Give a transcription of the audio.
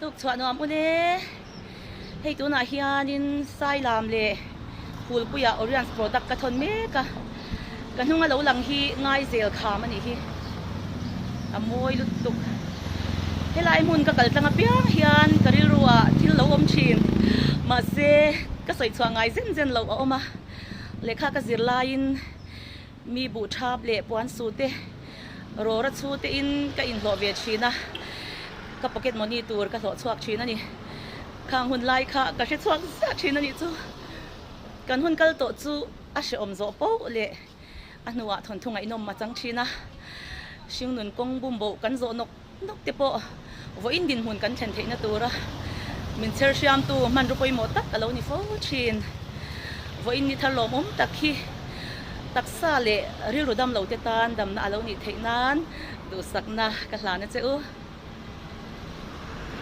Tuk chhuah nuam u le. Hei tunah hianin Sailam leh Phulpuia Oriens product ka thawn mek a, ka hnunga lo lang hi Ngaizel kham a nih hi. A mawi lutuk. Helai hmun ka kal tlang apiang hian ka rilru ah thil lo awm thin. Mahse ka sawi chhuah ngai zen zen loh a awm a, lehkha ka zir laiin Mi buh thap leh puan su te, rawra chhu te in ka inhlawh ve thin a, ka pocket money tur ka hlawh chhuak thin a ni. Khang hun lai kha ka hre chhuak ziah thin a nih chu. Kan hun kal tawh chu a hrehawm zawh poh leh a hnuah thawnthu ngaihnawm a chang thin a. Hringnun kawng bumboh kan zawh nawk nawk te pawh vawiin dinhmun kan thlen theihna tura min chher hriamtu hmanraw pawimawh tak a lo ni fo thin. Vawiin ni thar lawmawm tak hi taksa leh rilru dam lo te tan damna a lo nih theih nan duhsakna ka hlan a che u.